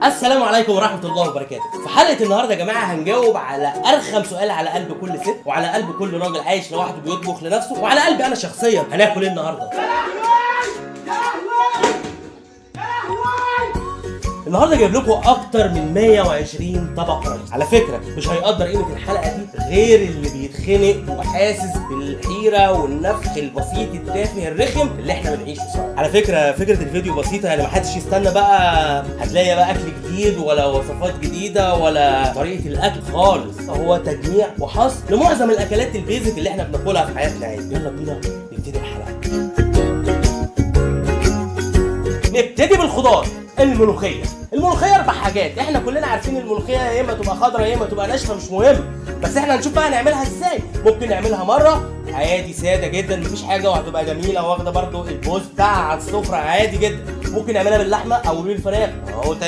السلام عليكم ورحمة الله وبركاته. في حلقة النهارده يا جماعة هنجاوب على ارخم سؤال على قلب كل ست وعلى قلب كل راجل عايش لوحده بيطبخ لنفسه وعلى قلبي انا شخصيا. هناكل ايه النهارده؟ النهارده جايب لكم اكتر من 120 طبق رئيسي. على فكرة مش هيقدر قيمة الحلقة دي غير اللي بيتخنق وحاسس بالحيرة والنفخ البسيط التافه الرخم اللي احنا بنعيشه سوا. على فكرة فكرة الفيديو بسيطة، يعني محدش يستنى بقى هتلاقي بقى اكل جديد ولا وصفات جديدة ولا طريقه الاكل خالص. هو تجميع وحصر لمعظم الاكلات ال basic اللي احنا بناكلها في حياتنا عادي. يلا بينا نبتدي الحلقة. نبتدي بالخضار. الملوخية. الملوخية اربع حاجات، احنا كلنا عارفين الملوخية يا اما تبقى خضراء يا اما تبقى ناشفة، مش مهم، بس احنا هنشوف بقى نعملها ازاي. ممكن نعملها مرة عادي ساده جدا مفيش حاجة وهتبقى جميلة واخده برضو البوز بتاعها على السفرة عادي جدا. ممكن نعملها باللحمه او بالفراخ اهو.